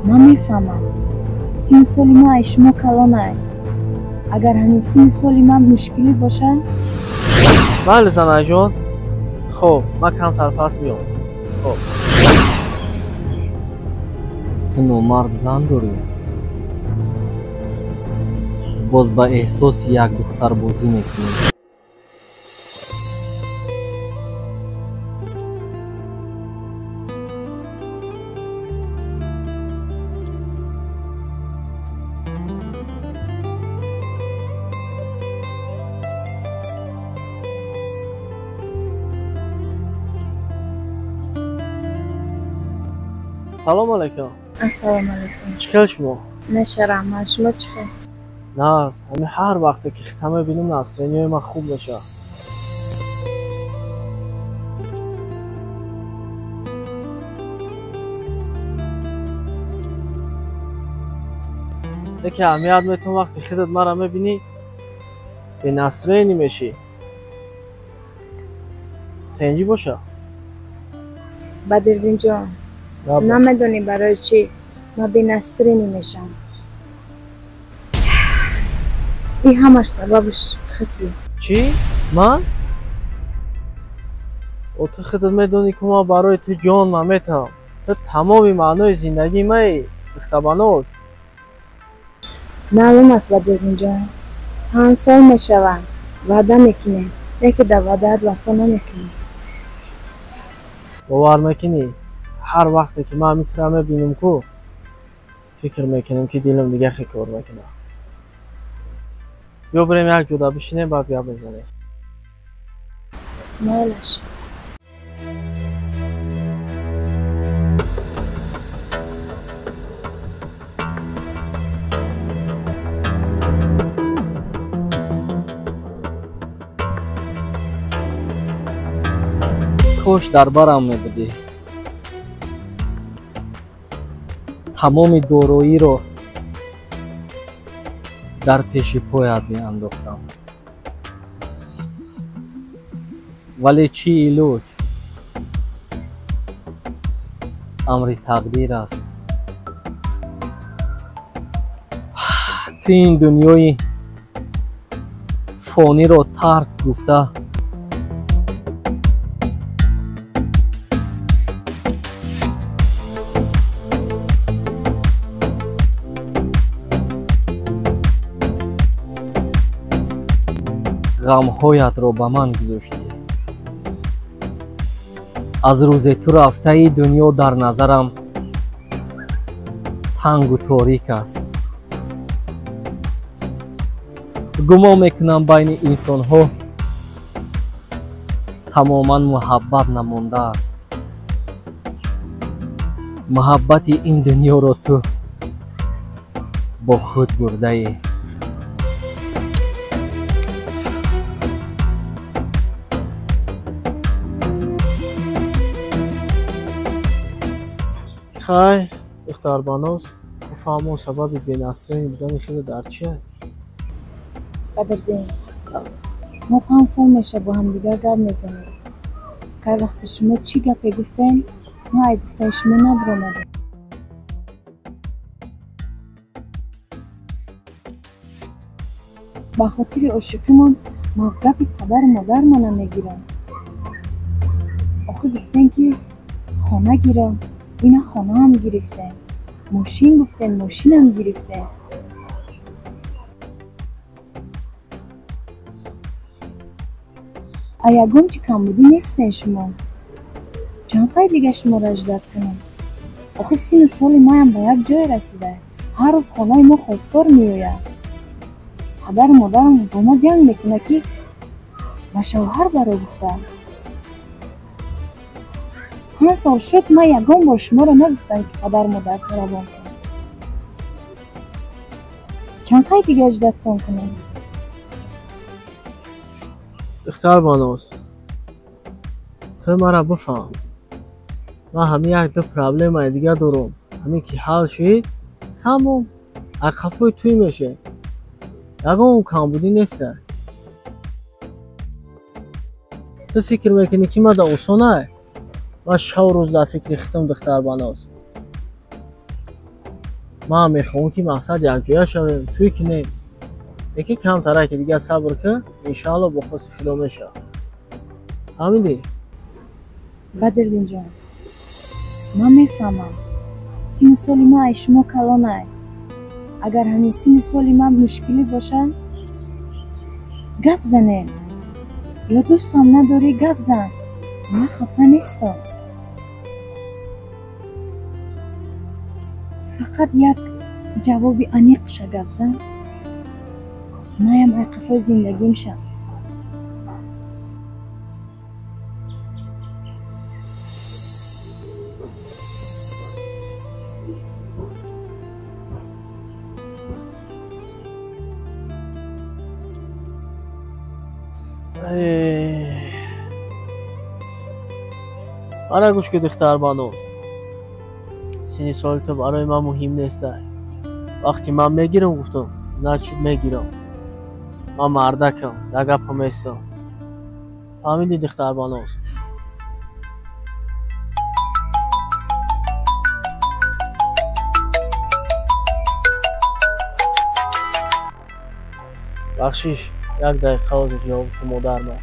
Ман мефаҳмам. Сину соли ман ай шумо калонай. Агар ҳамин сину соли ман мушкилӣ бошад? Бале, занаҷон. Хоб, ман камтар пас меом. Хоб. Ту номард зан дорӣ? Боз ба эҳсоси як духтар бозӣ мекунӣ. Салом алейкум. Ассалому алейкум. Чӣ хел шумо? Наша раҳмат, шумо чӣ хел? Наз, ҳамин ҳар вақте ки хита мебинам, настроенияи ман хуб мешавад. Яке аҳамият метавон вақте худат маро мебинӣ, бенастроенӣ мешӣ. Тенҷӣ боша? Бадриддинҷон, намедонӣ барои чӣ ман бенастроенӣ мешавам. Ин ҳамаш сабабаш худӣ. Чӣ? Ман? О, ту худат медонӣ, ки ман барои ту ҷон ман метавам. Ту тамоми маънои зиндагии маи, духтарбаноз. Маълум аст, Бадриддинҷон. 5 сол мешавад, ваъда мекунем, лекин дар ваъдаат вафо намекунӣ. Бовар мекунӣ? Ҳар вақте ки ман ҳамин тура мебинам ку, фикр мекунам, ки дилам дигар хел кор мекунад. Биё бирем як ҷода бишинем, баъд гап мезанем. Майлаш. Кош дар барам мебудӣ. Тамоми дороиро дар пеши поят меандохтам. Вале чӣ илоҷ? Амри тақдир аст. Ту ин дунёи фониро тарк гуфта ғамҳоятро ба ман гузоштӣ. Аз рӯзе ту рафтаи дунё дар назарам тангу торик аст. Гумон мекунам байни инсонҳо тамоман муҳаббат намондааст. Муҳаббати ин дунёро ту бо худ бурдаӣ. Хай, духтарбаноз, бифаҳмо сабаби бенастроенӣ будани хеле дар чие? Бадриддин, мо 5 сол меша бо ҳамдигар гап мезанем. Кай вақте шумо чӣ гапе гуфтем, ман ай гуфтаи шумо набаромадем. Ба хотири ошиқимон ман гапи падару модармона мегирам. Охир гуфтем, ки хона гирам, ина хонаам гирифтем. Мошин гуфтем, мошинам гирифтем. А ягон чӣ камбудӣ нестен шумо. Чанд қай дига шуморо аждат кунам? Охир сину соли маям ба як ҷое расида. Ҳар рӯз хонаи мо хостгор меояд. Падару модарам бо мо ҷанг мекунад, ки ба шавҳар баро гуфта. 5 сол шуд, ман ягон бор шуморо нагуфтам, ки падару модарро равон кунам. Чанд қай дига аждаттон кунем? Духтарбаноз, ту маро бифаҳм. Ман ҳамин як ду проблемаи дига дорам. Ҳамин ки ҳал шид, тамом, аз қафои туй мешавем. Ягон камбудӣ неста. Ту фикр мекунӣ, ки ман да осонай? Ман шаву рӯз дар фикри худам, духтарбаноз. Ман мехоҳам ки мақсад якҷоя шавем, тӯй кунем. Яке камтара ки дигар сабр кун, иншаалло бо хости Худо мешавад. Фаҳмидӣ? Бадриддинҷон, ман мефаҳмам. Сину соли ман ай шумо калонай. Агар ҳамин сину соли ман мушкилӣ бошад, гап занем. Ё дӯстам надорӣ, гап зан. Ман хафа нестам. Фақат як ҷавоби аниқша гап зан. Маям ай қафои зиндагим шам. Мара гӯш ки духтарбану, синни соли ту барои ман муҳим нест. Вақте ман мегирам гуфтам, значит мегирам. Ман мардакам, дар гапам местам. Фаҳмидӣ духтарбаноз? Бахшиш, як дақиқа ҳозир ҷавоб ту модарма.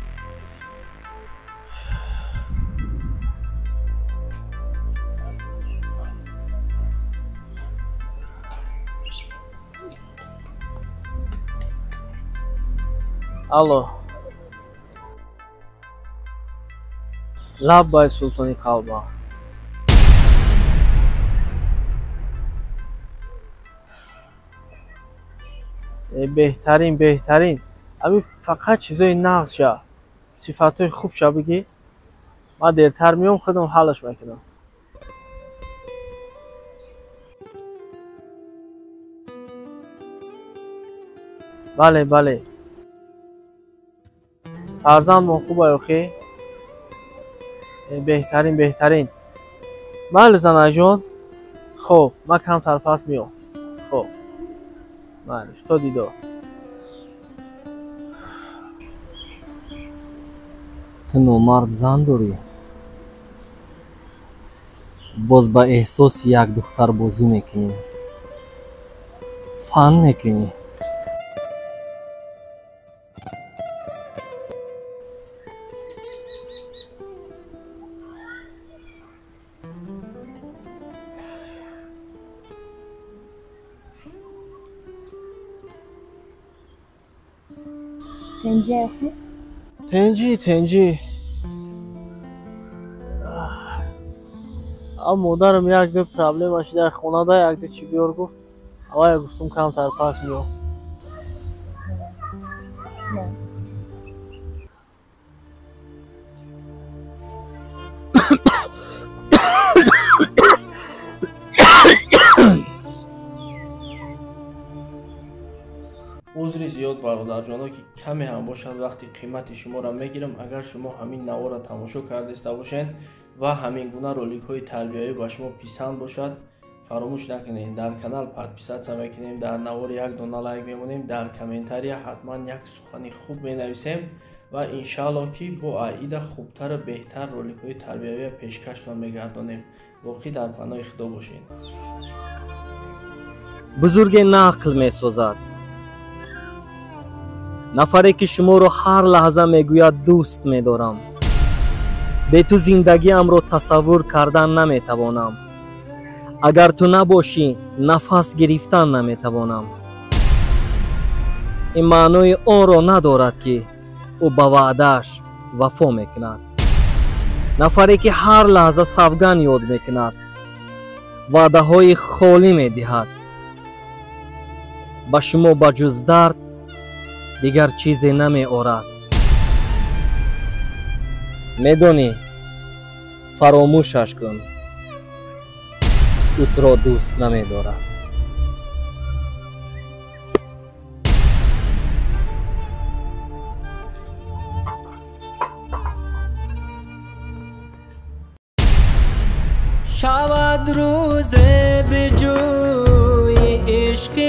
Алло. Лаббай султони қалбам. Беҳтарин, беҳтарин. Ами фақат чизои нағз ша, сифатҳои хуб ша бигӣ. Ман дертар меом, худам ҳаллаш мекунам. Бале, бале. Фарзандмон хуб ай охи? Беҳтарин, беҳтарин. Майли занаҷон. Хоб, ман камтар пас меом. Хоб. Майли, то дидор. Ту номард зан дорӣ? Боз ба эҳсоси як духтарбозӣ мекунӣ. Фан мекунӣ. Тенҷи охи? Тенҷи, тенҷи. А модарам як ду проблема шуда хонада, як ду чӣ биёр гуфт. Авая гуфтум камтар пас меом. Узри зиёд бародарҷоно, ки каме ҳам бошад вақти қимати шуморо мегирам. Агар шумо ҳамин наворро тамошо кардаиста бошед ва ҳамин гуна роликҳои тарбиявӣ ба шумо писанд бошад, фаромӯш накунед, дар канал подписатсия мекунем, дар навор як дона лайк мемонем, дар комментария ҳатман як сухани хуб менависем ва иншаалло ки бо аида хубтару беҳтар роликҳои тарбиявиро пешкаштон мегардонем. Боқӣ дар паноҳи Худо бошед. Бузурге нақл месозад. Нафаре ки шуморо ҳар лаҳза мегӯяд дӯст медорам. Бе ту зиндагиамро тасаввур кардан наметавонам. Агар ту набошӣ, нафас гирифтан наметавонам. Ин маънои онро надорад, ки ӯ ба ваъдааш вафо мекунад. Нафаре ки ҳар лаҳза савган ёд мекунад, ваъдаҳои холӣ медиҳад. Ба шумо ба ҷуз дард дигар чизе намеорад. Медонӣ, фаромӯшаш кун. Ӯ туро дӯст намедорад. Шавад рӯзе биҷӯи ишқи